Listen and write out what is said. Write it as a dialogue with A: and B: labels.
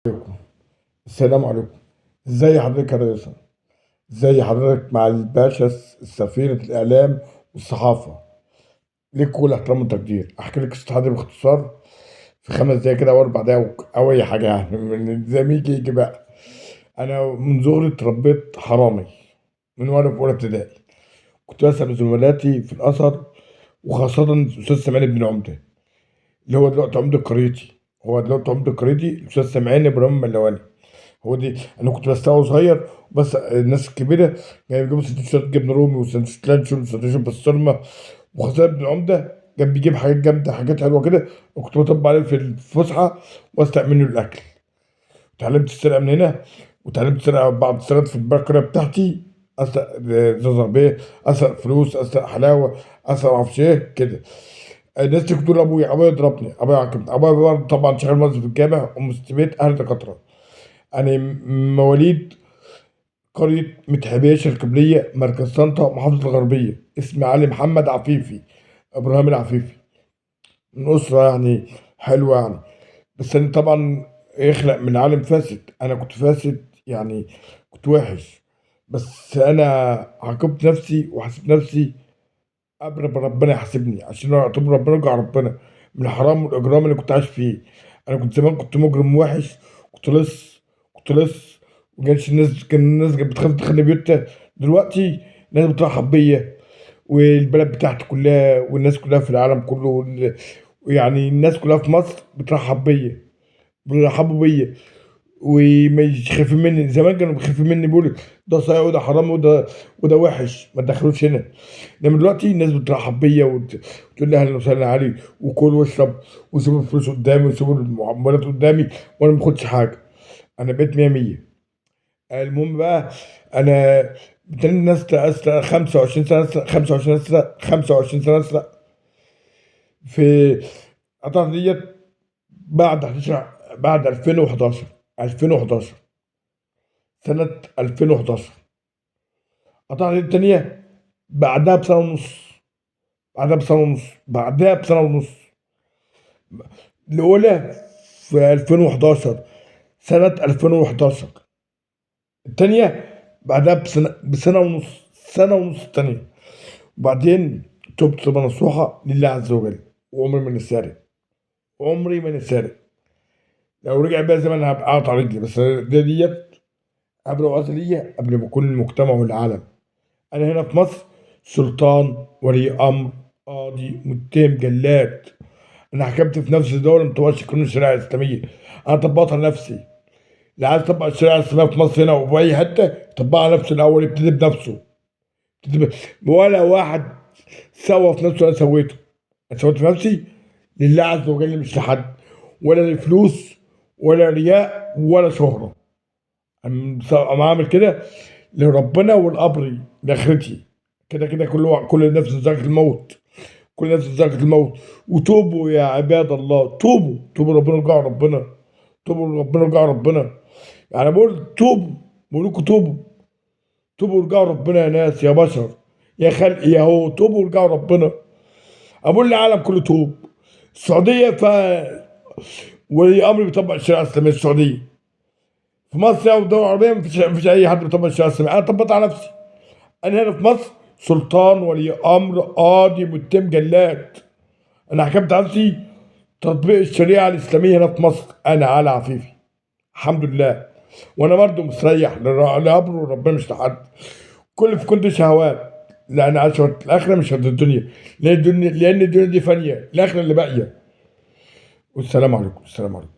A: عليكم. السلام عليكم. ازي حضرتك يا ريسة؟ ازي حضرتك مع الباشا سفيرة الإعلام والصحافة؟ ليك كل احترام وتقدير. أحكي لك قصة حياتي باختصار في 5 دقايق كده أو 4 دقايق أو أي حاجة، يعني زي ما يجي يجي بقى. أنا من صغري اتربيت حرامي من وأنا في أولى ابتدائي. كنت بسأل زملاتي في الأثر، وخاصة الأستاذ سمعان بن العمدة اللي هو دلوقتي عمدة قريتي. هو دلوقتي عمدة قريتي الأستاذ سمعان إبراهيم الملواني. هو دي انا كنت بستوعب صغير، بس الناس الكبيرة كانوا بيجيبوا سندوتشات جبنه رومي وسندوتشات لانشون وسندوتشات بسطرمه، وخاصة ابن العمدة كان بيجيب حاجات جامده، حاجات حلوة كده، وكنت بطبق عليه في الفسحة واسرق منه الاكل. اتعلمت السرقة من هنا، وتعلمت السرقة بعد سرقت في البكرة بتاعتي، اسرق زازا بيه، اسرق فلوس، اسرق حلاوة، اسرق معرفش ايه كده. الناس تيجي تقول ابويا، ابويا ضربني، ابويا عاقبني، ابويا برضه طبعا شغال موظف في الجامع ومست بيت اهل دكاترة. أنا مواليد قرية متحبيش القبلية، مركز طنطا، محافظة الغربية. اسمي علي محمد عفيفي إبراهيم العفيفي، من أسرة يعني حلوة يعني، بس أنا طبعا يخلق من عالم فاسد. أنا كنت فاسد يعني، كنت وحش، بس أنا عاقبت نفسي وحاسبت نفسي قبل ما ربنا يحاسبني، عشان أعتبر ربنا رجع ربنا من الحرام والإجرام اللي كنت عايش فيه. أنا كنت زمان كنت مجرم وحش، كنت لص، كنت لص، وكانش الناس، كان الناس بتخاف تدخلني بيوتها. دلوقتي الناس بترحب بيا، والبلد بتاعتي كلها والناس كلها في العالم كله، ويعني الناس كلها في مصر بترحب بيا، بيرحبوا بيا وما يخافوا مني. زمان كانوا بيخافوا مني، بيقولوا ده صايع وده حرام وده وحش، ما تدخلوش هنا. انما دلوقتي الناس بترحب بيا وتقول لي اهلا وسهلا علي، وكل واشرب، وسيبوا الفلوس قدامي وسيبوا المعاملات قدامي، وانا ما باخدش حاجة. انا بقيت 100 100. المهم بقى، انا ابتديت الناس اسرق 25 سنة، اسرق 25 سنة، 25 سنة اسرق في قطعت ديت بعد 11، بعد 2011، 2011، سنة 2011 قطعت دي التانية، بعدها بسنة ونص، بعدها بسنة ونص، بعدها بسنة ونص. الأولى في 2011، سنة 2011، التانية بعدها بسنة، بسنة ونص، سنة ونص التانية. وبعدين تبت توبة نصوحة لله عز وجل، وعمري ما نسارق، عمري ما نسارق. لو رجع بيا زمان هبقى اقطع رجلي، بس ديت قبل وعظ ليا، قبل ما يكون المجتمع والعالم. انا هنا في مصر سلطان، ولي امر، قاضي، متهم، جلاد. انا حكمت في نفس الدولة ما طبقتش قانون الشريعة الاسلامية، انا طبقتها لنفسي. اللي عايز يطبق الشريعة الاسلامية في مصر هنا وفي اي حتة يطبقها على نفسه الاول، يبتدي بنفسه. ولا واحد سوى في نفسه انا سويته. انا سويت في نفسي لله عز وجل، مش لحد، ولا لفلوس ولا رياء ولا شهرة. أنا عامل كده لربنا والقبري لاخرتي. كده كده كل نفس ذائقة الموت، كل نفس ذائقة الموت. وتوبوا يا عباد الله، توبوا، توبوا ربنا، رجعوا ربنا، توبوا ربنا، رجعوا ربنا. يعني بقول توبوا، بقول لكم توبوا، توبوا ورجعوا ربنا يا ناس، يا بشر، يا خلق، يا هو، توبوا ورجعوا ربنا. أقول للعالم كله توب. السعودية ولي أمر بيطبق الشريعة الإسلامية. السعودية في مصر أو الدول العربية مفيش أي حد بيطبق الشريعة الإسلامية. أنا طبقت على نفسي. أنا هنا في مصر سلطان، ولي أمر، قاضي، متهم، جلاد. أنا حكمت على نفسي تطبيق الشريعة الإسلامية هنا في مصر. أنا على عفيفي الحمد لله، وأنا برضه مستريح لقبره وربنا مش لحد. كل في كل شهوات، لأن عايش الآخرة مش هد الدنيا، لأن الدنيا دي فانية، الآخرة اللي باقية. والسلام عليكم، السلام عليكم.